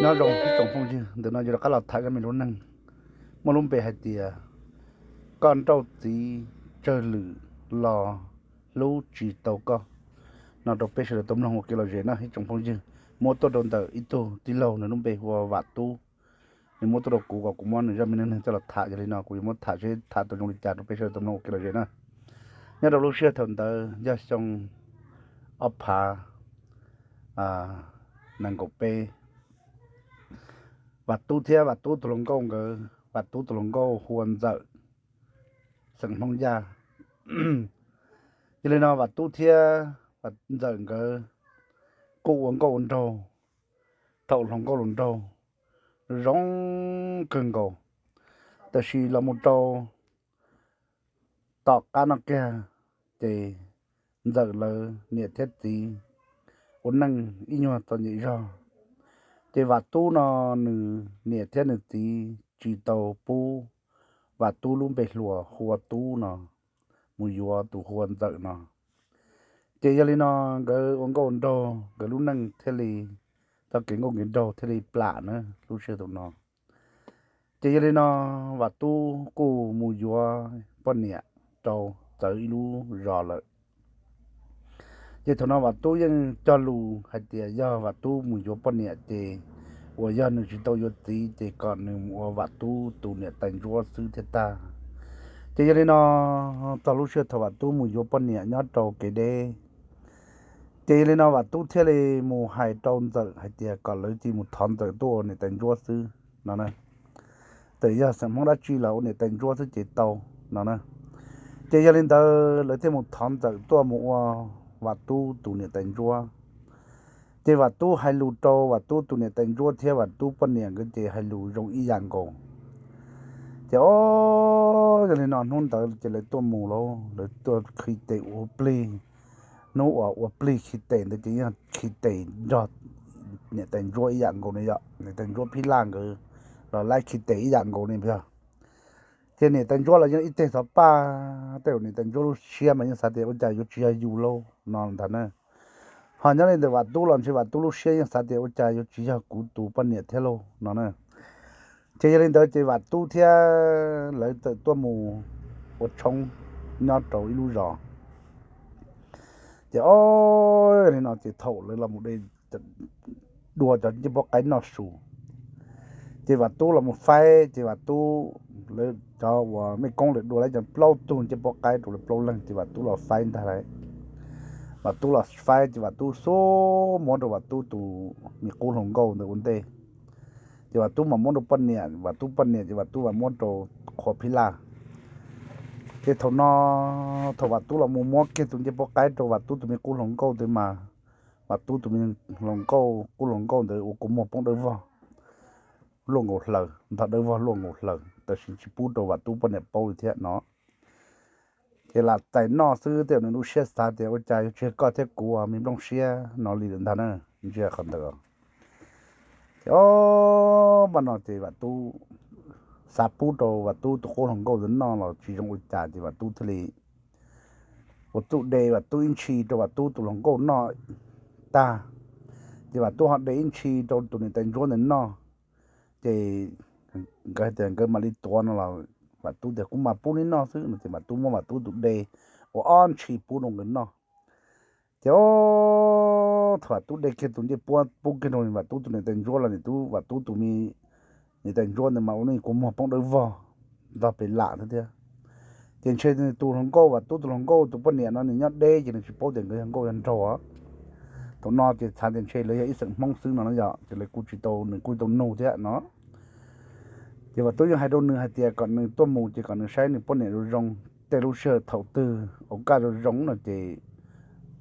Nyob zoo ib tsoom phooj ywg, ntawm no yuav rov qab los tham zaj me lub neej muaj lub npe hais tias koj nrauj txiv tsawg lwm los hlub tsis tau koj no rau peb sawv daws tau mloog ua kev lom zem na ib tsoom phooj ywg. Muab tuaj rau ntawm ib tug tij laug, nws lub npe hu ua Vam Tub. Nws muab tuaj rau kuv kom kuv muab nws zaj me neej neeg coj los tham, yog li no kuv yuav muab tham seb tham tau zoo li cas rau peb sawv daws tau mloog ua kev lom zem na. Nyob rau lub sij hawm thaum ntawd yog xyoo ob phav nees nkaum peb. Vam Tub thiab Vam Tub tus hluas nkauj nkawd, Vam Tub tus hluas nkauj hu ua Ntxawm, xeem Hmoob Yaj. Yog li no Vam Tub thiab Ntxawm nkawd kuj ua nkauj ua nraug, thaum hluas nkauj hluas nraug zoo kawg nkaus, tab sis los mus rau tom qab no kiag ces Ntxawm lawv niam thiab txiv ua neej ib nyuag txom nyem zog. Ces Vam Tub no nws niam thiab nws txiv tsis tau pub Vam Tub lub npe hluas hu ua Tub no mus yuav tus hu ua Ntxawm no. Ces yog li no nkawd ua nkauj ua nraug, nkawd lub neej thiaj li, txoj kev nkauj kev nraug thiaj li plam na lub sij hawm no. Ces yog li no Vam Tub kuj mus yuav poj niam rau txawv ib lub zos lawm. Ces thaum no Vam Tub yeej cog lus hais tias yog Vam Tub mus yuav poj niam ces uas yog nws tsis tau yuav txiv ces kom nws mus ua Vam Tub tus niam tais ntsuab xwb thiaj tag. Ces yog li no txog lub sij hawm thaum Vam Tub mus yuav poj niam nyob rau kev deb, ces yog li no Vam Tub thiaj li mus hais rau Ntxawm hais tias kom lawv cia li mus thov Ntxawm tuaj ua niam tais ntsuab xwb no na. Txawm yog xeem Hmoob dab tsi los ua niam tais ntsuab xwb ces tau no na. Ces yog li ntawd lawv thiaj mus thov Ntxawm tuaj mus ua Vam Tub tus niam tais ntsuab. Ces Vam Tub hais lus rau Vam Tub tus niam tais ntsuab thiab Vam Tub poj niam nkawd ces hais lus zoo ib yam nkaus. Ces o, yog li no hnub ntawd ces lawv tuaj mus lauj, lawv tuaj khi tes ua plig, hnub uas ua plig khi tes ntawd ces yeej khi tes nrog niam tais ntsuab ib yam nkaus ne yom, niam tais ntsuab phib laj nkawd los laib khi tes ib yam nkaus ne yog. Ces niam tais ntsuab los yeej ib teg xov paj, tej zaum niam tais ntsuab lub siab mas yeej xav tias ua cas yuav tsis yog yus lauj no ntag na. Ho nyob li ntawm Vam Tub los ntshe Vam Tub lub siab yeej xav tias ua cas yuav tsis yog kuv tus poj niam thiab lauj no na. Ces yog li ntawd ces Vam Tub thiab lawv txawm tuaj mus ua tshoob nyob rau ib lub zos. Ces o, li no ces thaum lawv los mus de, dua cov ncej puab qaib noj su, ces Vam Tub los mus faib, ces Vam Tub, lawv cov uas mej koob lawv dua lawv cov plaub tug ncej puab qaib rau lawv plaub leeg, ces Vam Tub los faib ntag lauj. Vam Tub los faib ces Vam Tub xub muab rau Vam Tub tus me qub hluas nkauj ntawd ua ntej. Ces Vam Tub mam muab rau poj niam, Vam Tub poj niam ces Vam Tub mam muab rau qhua phib laj. Ces thaum no, thaum Vam Tub los mus muab kiag tus ncej puab qaib rau Vam Tub tus me qub hluas nkauj ntawd mas, Vam Tub tus me hluas nkauj, qub hluas nkauj ntawd ua kua muag poob dawb vog luaj nkaus hlaws, ntog dawb vog luaj nkaus hlaws, tab sis tsis pub rau Vam Tub poj niam paub li thiab no. Ces lam txais noj xwb, tej zaum nws lub siab xav tias ua cas yuav tsis yog koj thiab kuv me nplooj siab no li lawm ntag na, ntsia qhov ntawd. Ces o, npaj no ces Vam Tub xav pub rau Vam Tub tus qub hluas nkauj ntawd noj los tsis zoo ua cas ces Vam Tub thiaj li ua txuj de Vam Tub ib ntshis rau Vam Tub tus hluas nkauj noj tag, ces Vam Tub ho de ib ntshis rau tus niam tais ntsuab ntawd noj. Ces nkawd tias nkawd mam li tuav no los Vam Tub tias kuv mam pub neb noj xwb no, ces Vam Tub muab Vam Tub tus de ua ob ntshis pub rau nkawd noj. Ces o, thaum Vam Tub de kiag tus ncej puab pub kiag rau Vam Tub tus niam tais ntsuab los niam tub, Vam Tub tus me niam tais ntsuab ntawd mas ua neej kua muag poob dawb vog ntog pes lam thiab. Ces ntshe tus hluas nkauj, Vam Tub tus hluas nkauj tus poj niam no nws nyob deb ces nws tsis paub tias nkawd yog nkauj yog nraug. Thaum no ces xav tias ntshe lawv yog ib xeem Hmoob xwb no na yom, ces lawv kuj tsis tau, nws kuj tau nug thiab no. Ces Vam Tub yeej hais rau nws hais tias kom nws tuaj mus ces kom nws saib nws poj niam zoo zoo, tej lub sij hawm thaum twg ua kaj zoo zoo no ces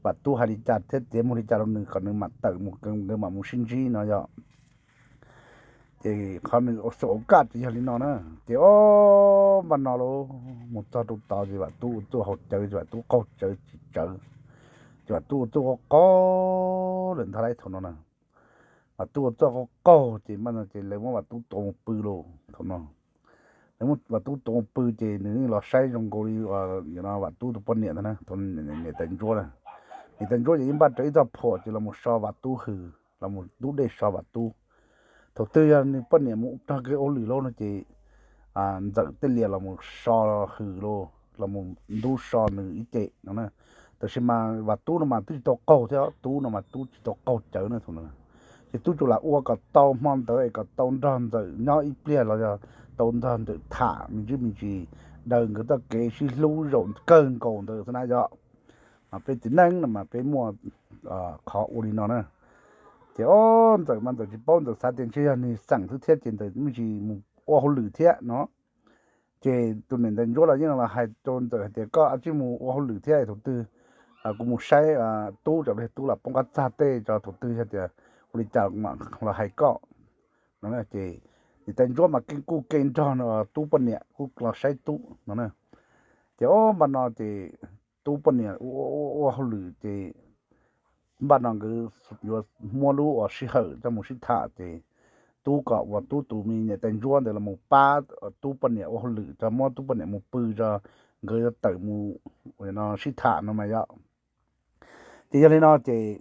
Vam Tub hais li cas thiab txiav muag li cas rau nws kom nws mam tawm mus, nkawd mam mus sib ntsib no yom. Ces qhov nws ua kaj ces yog li no na. Ces o, npaj no los mus txog rau tod ces Vam Tub ua txuj haus cawv ces Vam Tub qaug cawv tsis tsawv, ces Vam Tub ua txuj qaug qaug lawm ntag lauj thaum no na. Vam Tub ua txuj qaug qaug ces npaj no ces lawv muab Vam Tub tuav mus pw lauj thaum no. Lawv muab Vam Tub tuav mus pw ces nws los saib zoo nkaus li Vam Tub tus poj niam ntag na, niam tais ntsuab na. Niam tais ntsuab ces ib npaj raws ib txoj phuam ces los mus so Vam Tub hws, los mus ntub dej so Vam Tub. Thaum twg yog nws poj niam mus nrog nkawd ua hauj lwm lauj no ces Ntxawm thiaj li los mus so hws lauj, los mus ntub so nws ib ce no na. Tab sis mas Vam Tub no mas twb tsis tau qaug thiab, Tub no mas Tub tsis tau qaug cawv na thaum ntawd. Ces Tub tsuas lam ua kom tau hmo ntawd es kom tau nrog Ntxawm nyob ib pliag los yog tau nrog Ntxawm tham me ntsis me ntsis, daws nkawd txoj kev sib hlub zaum kawg nkaus ntawd xwb na yog. Mas peb txiv neej no mas peb muaj qhov ua li no na. Ces ob Ntxawm mas Ntxawm tsis paub, Ntxawm xav tias ntshe yog nws xeem xwb thiab ces Ntxawm me ntsis mus ua hauj lwm thiab no. Ces tus niam tais ntsuab los yeej los hais rau Ntxawm hais tias koj cia li mus ua hauj lwm thiab, thaum twg kuv mus saib Tub, tsam Tub los poob qab txag tej, thaum twg yog tias ua li cas los hais koj no. Ces niam tais ntsuab mas kuj ke nrog Tub poj niam kuj los saib Tub no. Ces ob npaj no ces Tub poj niam ua hauj lwm ces npaj no nkawd yuav muab lub uas sij hawm coj mus sib tham ces Tub kom uas Tub tus me niam tais ntsuab ntawd los mus pab Tub poj niam ua hauj lwm, muab Tub poj niam mus pw tso, nkawd yuav tawm mus sib tham no mas yog. Ces yog li no ces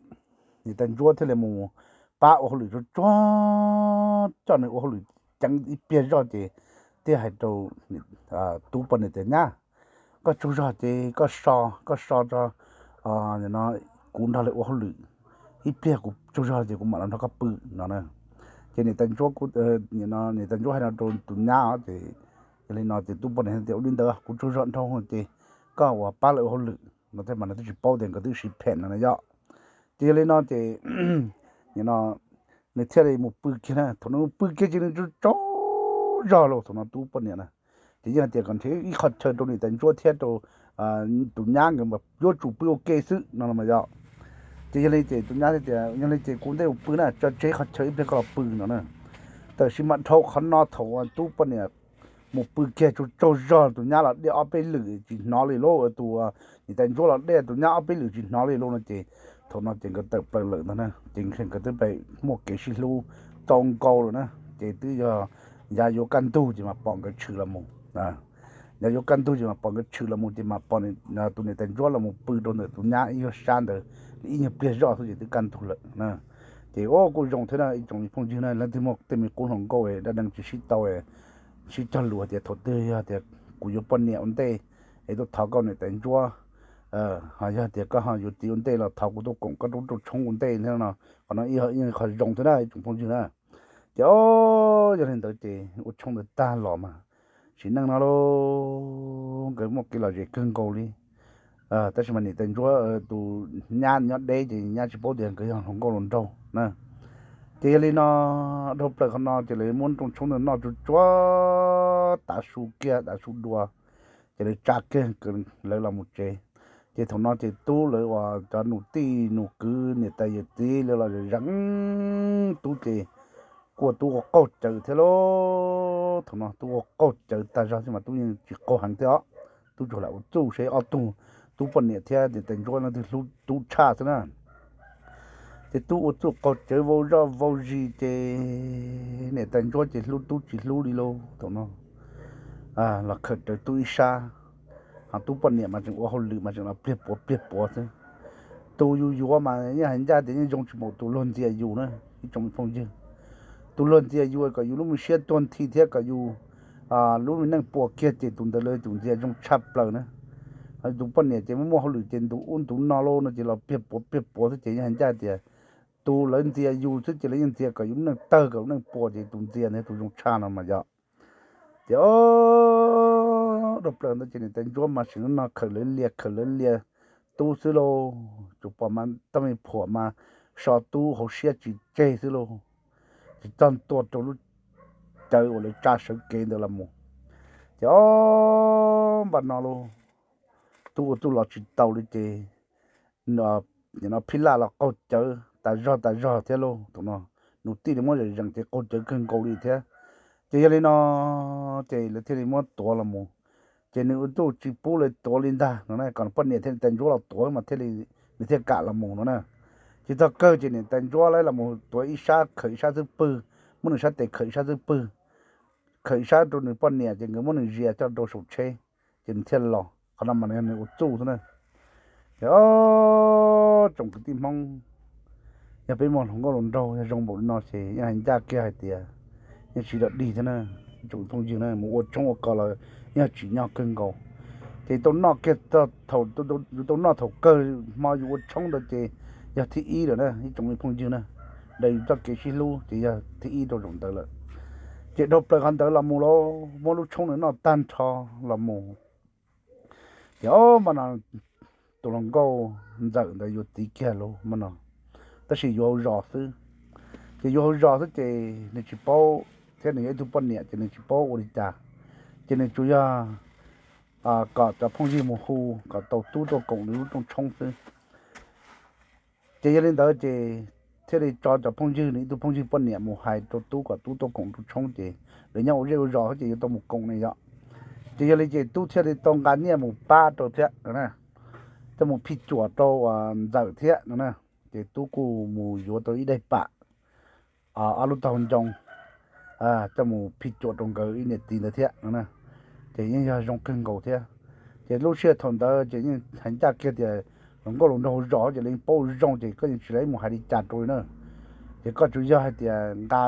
niam tais ntsuab thiaj li mus pab ua hauj lwm tsuag tsuag, coj nws ua hauj lwm ceev ib pliag zoj ces thiaj hais rau Tub poj niam tias nyab, koj tsaug zog ces koj so, koj so tso, kuv nrog lawv ua hauj lwm ib pliag, kuv tsaug zog ces kuv mam los nrog koj pw no na. Ces niam tais ntsuab, niam tais ntsuab hais no rau tus nyab ces, yog li no ces Tub poj niam tias ua li ntawd kuv tsaug zog dhau ces koj uas pab lawv ua hauj lwm no thiab, mas nws twb tsis paub tias nkawd twb sib phem no na yog. Ces yog li no ces nws thiaj li mus pw kiag na. Thaum nws mus pw kiag ces nws tsaug zog lauj, thaum no Tub poj niam na. Ces yeej hais tias kom nrhiav ib qho chaw rau niam tais ntsuab thiab rau tus nyab nkawd yuav tsum pw ua ke xwb no los mas yog. Ces yog li ces tus nyab tias yog li ces kuv ua ntej mus pw na, tso tseg qhov chaw ib pliag koj los pw no na. Tab sis mas dhau qhov no thaum uas Tub poj niam mus pw kiag tsaug zog, tus nyab los dej ob peb lwm tsis hnov li lauj, tus niam tais ntsuab los dej tus nyab ob peb lwm tsis hnov li lauj no ces thaum no ces nkawd tawm plaws lawm ntag na. Ces nkawd twb muaj kev sib hlub tau nkaus lawm na. Ces twb yog yav yuav kaj ntug ces mas pom nkawd tshwm los mus. Yav yuav kaj ntug ces mas pom nkawd tshwm los mus ces mas pom tus niam tais ntsuab los mus pw rau ntawm tus nyab ib nyuag sab ntawd li ib nyuag pliag zoj xwb ces twb kaj ntug lawm na. Ces ua kuj zoo thiab na ib tsoom phooj ywg na, leej twg muaj tej me qub hluas nkauj dab deev tsis sib tau, sib cog lus hais tias thaum twg yog tias kuv yuav poj niam ua ntej es tuaj thov koj niam tais ntsuab, ho yog tias koj ho yuav txiv ua ntej los thov kuv tuaj koom koj rub rooj tshoob ua ntej thiab no. Qhov no ib qho zoo thiab na ib tsoom phooj ywg na. Ces o, yog li ntawd ces ua tshoob ntawd tag los mas sim neej no lauj, nkawd muaj kev lom zem kawg nkaus li. Tab sis mas niam tais ntsuab tus nyab nyob deb ces nyab tsis paub tias nkawd yog hluas nkauj hluas nraug na. Ces yog li no dhau plaws qhov no ces lawv muab rooj tshoob ntawd noj tsuag tsuag tav su kiag tav su dua, ces lawv tsa kiag lawv los mus tsev. Ces thaum no ces Tub lawv uas cov nus tij nus kwv niam tais yawm txiv lawv los zeev Tub ces kuj ua Tub ua qaug cawv thiab lauj. Thaum no Tub ua qaug cawv tag zog thiab mas Tub yeej tsis qaug heev thiab os. Tub tsuas lam ua txuj seb ob tug, Tub poj niam thiab niam tais ntsuab leej twg hlub Tub tshaj xwb na. Ces Tub ua txuj qaug cawv vau zoj vau zis ces niam tais ntsuab ces hlub Tub tsis hlub li lauj. Thaum no los khawm rawv Tub ib sab, ho Tub poj niam mas tseem ua hauj lwm mas tseem los pliag puav pliag puav xwb. Tus yus yuav mas yeej hais ncaj tias yeej zoo tsis npaum tus luag ntxias yus na ib tsoom phooj ywg. Tus luag ntxias yus kom yus lub me siab tuag nthi thiab kom yus lub me neej puas kiag ces tus ntawd lawv tus ntxias zoo tshaj plaws na. Tus poj niam ces muaj muaj hauj lwm ces ntu ub ntu no lauj no ces los pliag puav pliag puav xwb ces yeej hais ncaj tias tus lawv ntxias yus xwb ces lawv yeej ntxias kom yus lub neej tawg kom lub neej puas ces tus ntxias ntawd tus zoo tshaj no mas yog. Ces o, dhau plaws ntawd ces niam tais ntsuab mas sim neej no khawm lawv lias khawm lawv lias Tub xwb lauj. Tsuas pom mas tau me phuam mas so Tub hauv siab tsis tseg xwb lauj. Tsis txog ntua rau lub cawv uas lawv tsa sawv kev ntawd los mus. Ces o, npaj no lauj, Tub ua Tub los tsis tau li ces nim no phij laj los qaug cawv tas zog tas zog thiab lauj. Thaum no nus tij li muab zeem zeem ces qaug cawv kawg nkaus li thiab. Ces yog li no ces lawv thiaj li muab tuav los mus. Ces nws ua Tub tsis pub lawv tuav li ntag no, kom poj niam thiab niam tais ntsuab los tuav mas thiaj li, nws thiaj kam los mus no na. Ces txog kawg ces niam tais ntsuab lawv los mus tuav ib sab khawm ib sab xub pwg, muab nws sab tes khawm ib sab xub pwg, khawm ib sab rau nws poj niam ces nkawd muab nws zias coj rau saum tsheb, ces nws thiaj los. Qhov no mas nws ua txuj xwb na. Ces o, tsoom kwv tij Hmoob, Yog peb muaj hluas nkauj hluas nraug yog zoo npaum li no ces yeej hais ncaj kiag hais tias yeej tsis dog dig thiab na. Tsoom phooj ywg na, mus ua tshoob ua kos los yeej tsim nyog kawg nkaus. Ces tau noj kiag, thaum yus tau noj thaum kawg hmo yus ua tshoob ntawd ces yog thib ib lawm na ib tsoom phooj ywg na. Raws yus txoj kev sib hlub ces yog thib ib rau zaum ntawd lawm. Ces dhau plaws qhov ntawd los mus lauj, muab lub tshoob ntawd noj tag nrho los mus ces o, mas no tus hluas nkauj ntxawm ntawd yuav txiv kiag lauj mas no, tab sis yuav hauv zos xwb. Ces yuav hauv zos xwb ces nws tsis paub, thiab nws yog ib tug poj niam ces nws tsis paub ua li cas. Ces nws tsuas yog kom cov phooj ywg mus hu kom tau tub tuaj koom nws lub rooj tshoob xwb. Ces yog li ntawd ces thiaj li tso cov phooj ywg, nws ib tug phooj ywg poj niam mus hais rau tub kom tub tuaj koom rooj tshoob ces lawv nyob ua zej ua zos ces yuav tau mus koom ne yom. Ces yog li ces tub thiaj li tau nqa nyiaj mus pab rau thiab, coj mus phij cuam rau ntxawm thiab no na. Ces tub kuj mus yuav tau ib daim pam, ob lub taub hau ncoo, coj mus phij cuam rau nkawd ib niam txiv ntawd thiab no na. Ces yeej yog zoo kawg nkaus thiab. Ces lub sij hawm thaum ntawd ces yeej hais ncaj kiag tias hluas nkauj hluas nraug hauv zos ces lawv yeej paub zoo ces koj yeej tsis lam mus hais li cas rau li na. Ces koj tsuas yog hais tias nqa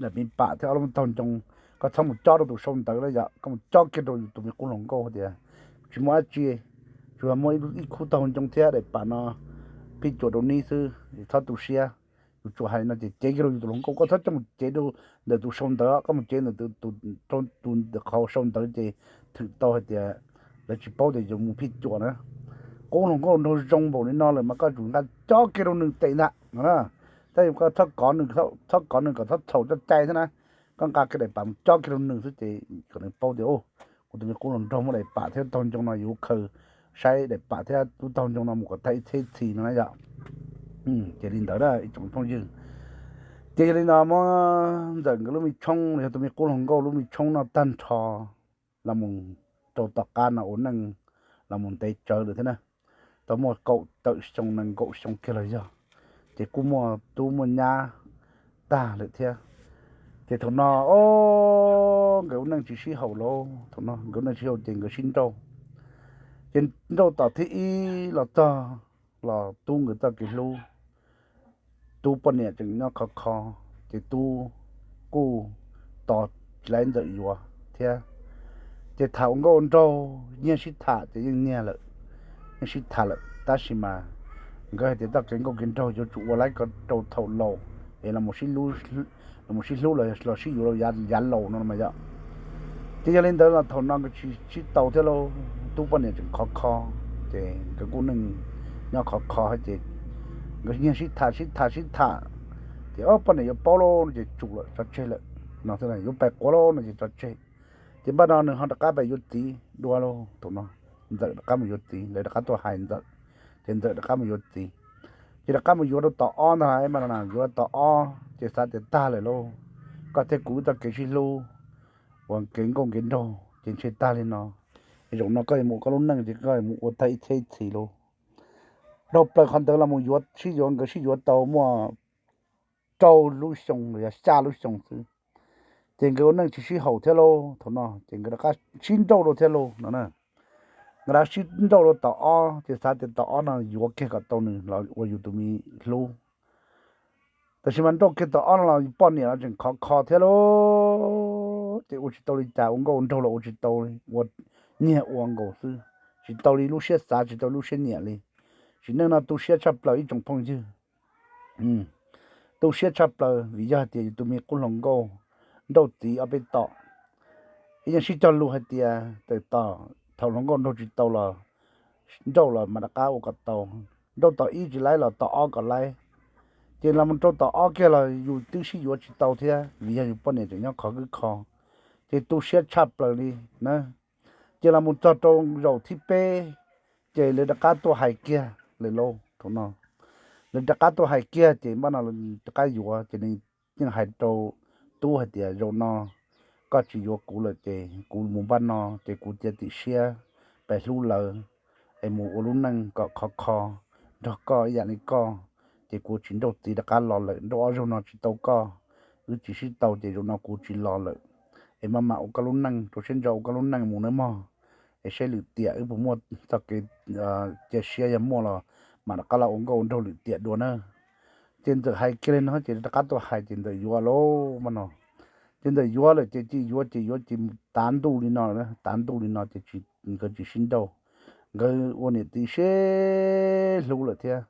daim me pam thiab ob lub taub hau ncoo, koj txhob mus cob rau tus sau ntawv na yom, koj mus cob kiag rau yus tus me qub hluas nkauj hais tias tsis muaj dab tsi, tsuas muaj ib khub taub hau ncoo thiab daim pam no phij cuam rau neb xwb, txhob tu siab. Yus tsuas hais no ces cev kiag rau yus tus hluas nkauj, koj txhob coj mus cev rau ntawm tus sau ntawv, koj mus cev ntawm tus, tus qhov sau ntawv ces thwm tau hais tias lawv tsis paub tias yus mus phij cuam na. Qub hluas nkauj nraug zoo npaum li no lawm mas koj tsum nqa cob kiag rau nws tes ntag no na. Tab sis koj txhob kov nws, txhob kov nws kom txhob txhaum txoj cai thiab na. Koj nqa kiag daim pam mus cob kiag rau nws xwb ces kom nws paub tias kuv tus me qub hluas nraug muaj daim pam thiab taub hau ncoo no, yus khaws saib daim pam thiab lub taub hau ncoo no mus kom tag ib txhiab txhis no na yom. Ces li ntawd ib tsoom phooj ywg, ces yog li no muab ntxawm nkawd lub me tshoob los yog tus me qub hluas nkauj lub me tshoob noj tag nrho los mus rau tom qab no ua neej los mus ntev tsawv lawm thiab na. Tau muaj kaum tawm xyoo nees nkaum xyoo kiag los yog, ces kuj muaj tub muaj nyab tag lawm thiab. Ces thaum no o, nkawd ua neej tsis sib haum lauj, thaum no nkawd ua neej tsis sib haum ces nkawd sib nrauj. Ces nrauj tom thib ib los txog los tub nkawd txoj kev hlub, tub poj niam tseem nyob khov kho, ces tub kuj tos laib ntxawm yuav thiab. Ces tham ua nkauj ua nraug nyiag sib tham ces yeej nyiag lawm, yeej sib tham lawm tab sis mas nkawd hais tias txoj kev nkauj kev nraug yuav tsum ua laib ko rau thaum laus es los mus sib hlub los sib yuav rau yav laus no mas yom. Ces yog li ntawd los thaum no nkawd tsis sib tau thiab lauj, tub poj niam tseem khov kho, ces nkawd kuj neej nyob khov kho ces nkawd nyiag sib tham sib tham sib tham, ces ob poj niam yuav paub lauj no ces tsum lawm tso tseg lawm no, yuav pais quav lauj no ces tso tseg. Ces npaj no nws ho rov qab pais yuav txiv dua lauj, thaum no ntxawm rov qab mus yuav txiv, lawv rov qab tuaj hais ntxawm, ces ntxawm rov qab mus yuav txiv. Ces rov qab mus yuav rau tom ob ntag, npaj no yuav tom ob ces xav tias tag lawm lauj, koj thiab kuv txoj kev sib hlub uas kev nkauj kev nraug ces ntshe tag li no. Zaum no koj yuav mus ua koj lub neej ces koj yuav mus ua tag ib txhiab ib txhis lauj. Dhau plaws qhov ntawd los mus yuav sib yuav, nkawd sib yuav tau muaj rau lub xyoo los yog xya lub xyoo xwb, ces nkawd ua neej tsis sib haum thiab lauj. Thaum no ces nkawd rov qab sib nrauj rau thiab lauj no na. Nkawd rov qab sib nrauj rau tom ob ces xav tias tom ob no yuav kiag kom tau nws los ua yus tus me hlub. Tab sis mas nrauj kiag tom ob no los poj niam los tseem khov kho thiab lauj, ces ua tsis tau li cas, ua nkauj ua nraug los ua tsis tau li, ua nyiag ua nkaus xwb, tsis tau li lub siab xav, tsis tau lub siab nyiam li. Tsim neej no tu siab tshaj plaws ib tsoom phooj ywg. Tu siab tshaj plaws vim yog hais tias yus tus me qub hluas nkauj nrauj txiv ob peb tom. Ib yeej sib cog lus hais tias tawm tom thaum hluas nkauj nraug tsis tau los nrauj los mas rov qab ua kom tau, nrauj tom ib tsis laib los tom ob kom laib. Ces los mus rau tom ob kiag los yus twb sib yuav tsis tau thiab vim yog yus poj niam tseem nyob khov kwb kho. Ces tu siab tshaj plaws li na. Ces los mus txog rau zaum thib peb, ces lawv rov qab tuaj hais kiag lawm lauj. Thaum no lawv rov qab tuaj hais kiag ces npaj no rov qab yuav, ces nws yeej hais rau tub hais tias zaum no koj tsis yuav kuv lawm ces kuv mus npaj no ces kuv cia tim siab pes hlub lawv, es mus ua lub neej kom khov kho nrog koj ib yam li koj. Ces kuv tsis nrauj txiv rov qab los lawm, nrauj ob zaug no tsis tau koj, wb tsis sib tau ces zaum no kuv tsis los lawm. Es maj mam ua koj lub neej, rau siab ntso ua koj lub neej mus nawb mog. Es saib lwm tiam wb puas muaj txoj kev cia siab, yog muaj los mam rov qab los ua nkauj ua nraug lwm tiam dua na. Ces Ntxawm hais kiag li no ces rov qab tuaj hais ces Ntxawm yuav lauj mas no. Ces Ntxawm yuav lawm ces cia yuav ces yuav ces tav ntuj li no lawm, tav ntuj li no ces nkawd tsis sib nrauj, nkawd ua niam txiv sib hlub lawm thiab.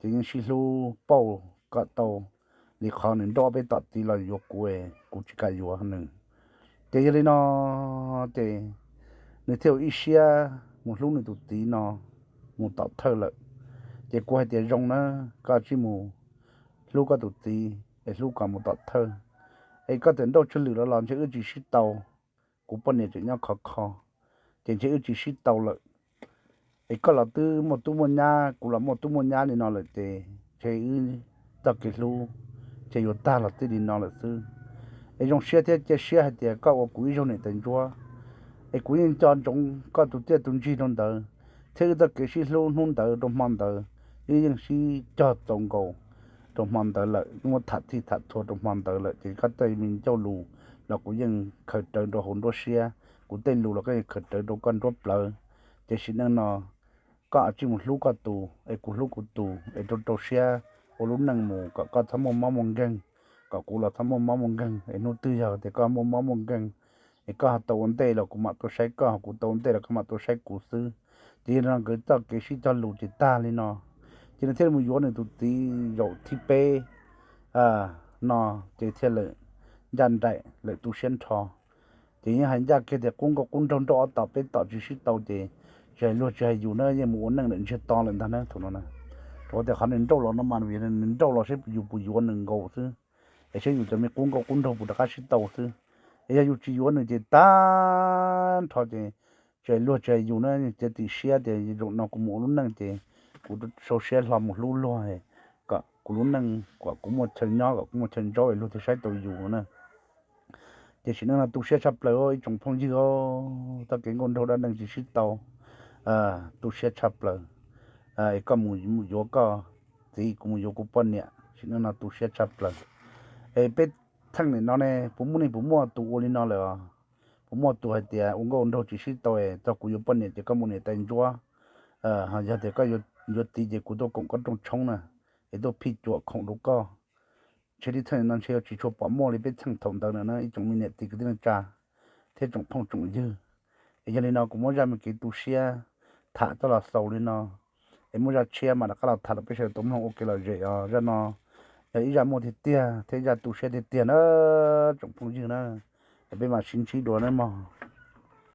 Ces yeej sib hlub pauj kom tau li qhov nws nrauj peb tom txiv los yuav kuv, kuv tsis kam yuav nws. Ces yog li no ces nws thiaj ua ib siab mus hlub nws tus txiv no mus tom thawj lawm. Ces kuv hais tias zoo na, koj tsij mus hlub koj tus txiv es hlub kom mus tom thawj, es koj txawm nrauj tsawg lwm los los ntshe wb tsis sib tau. Kuv poj niam tseem nyob khov kho, ces ntshe wb tsis sib tau lawm. Es koj los twb muaj tub muaj nyab, kuv los muaj tub muaj nyab li no lawm ces ntshe wb txoj kev hlub ces yuav tag los txij li no lawm xwb. Es zoo siab thiab cia siab hais tias koj ua kuv ib zaug niam tais ntsuab, es kuv yeej nco ntsoov koj tus txiaj tus ntsig rau ntawd, thiab wb txoj kev sib hlub hnub ntawd rau hmo ntawd wb yeej sib cog txaus nkaus rau hmo ntawd lawm, muab tham thij tham txhua rau hmo ntawd lawm ces koj tej me ncauj lus los kuv yeej khaws rawv rau hauv nruab siab, kuv tej lus los koj yeej khaws rawv rau koj nruab plawv. Ces sim neej no koj tsij mus hlub koj tus es kuv hlub kuv tus es rau rau siab ua lub neej mus kom koj txhob muaj mob muaj nkeeg, kom kuv los txhob muaj mob muaj nkeeg es hnub twg yog tias koj muaj mob muaj nkeeg es koj ho tau ua ntej los kuv mam tuaj saib koj, ho kuv tau ua ntej los koj mam tuaj saib kuv xwb. Ces yog no nkawd txoj kev sib cog lus ces tag li no. Ces nws thiaj li mus yuav nws tus txiv zaum thib peb no ces thiaj lawm ncaj nraim lawm tu siab nrho. Ces yeej hais ncaj kiag tias qub nkauj qub nraug nrauj ob tom peb tom tsis sib tau ces tsis hais luag tsis hais yus na yeej mus ua neej lawm ntsiag to lawm ntag na thaum no na. Rau tias qhov nws nrauj los no mas nws nrauj los saib yus puas yuav nws nkaus xwb, es saib yus cov me qub nkauj qub nraug puas rov qab sib tau xwb. Es yog yus tsis yuav nws ces tag nrho ces tsis hais luag tsis hais yus na txiav txim siab tias zaum no kuv mus ua lub neej ces kuv sau siab hlo mus hlub luag kom kuv lub neej kom kuv muaj chaw nyob kom kuv muaj chaw ntsaub es luag thiaj saib tau yus na. Ces sim neej no tu siab tshaj plaws ib tsoom phooj ywg, txoj kev nkauj nraug dab neeg tsis sib tau, tu siab tshaj plaws. Es koj mus yuav koj txiv, kuv mus yuav kuv poj niam, sim neej no tu siab tshaj plaws. Es peb theej nim no ne puas muaj neeg puas muaj tus ua li no lawm? Puas muaj tus hais tias ua nkauj nraug tsis sib tau es txog kuv yuav poj niam ces koj mus niam tais ntsuab, ho yog tias koj yuav txiv ces kuv tuaj koom koj rooj tshoob na, es tuaj phij cuam khoom rau koj? Ntshe tib theej no ntshe yuav tsis tshua pom muaj li peb theej thaum ntawd na ib tsoom me niam txiv kwv tij neej tsa thiab tsoom phooj tsoom ywg. Es yog li no kuv muab zaj me kev tu siab tham coj los xaus li no, es muaj zaj tshiab mas rov qab los tham rau peb sawv daws tau mloog ua kev lom zem os. Zaj no yog ib zaj muaj tiag tiag thiab ib zaj tu siab tiag tiag na tsoom phooj ywg na. Es peb mam sib ntsib dua nawb mog.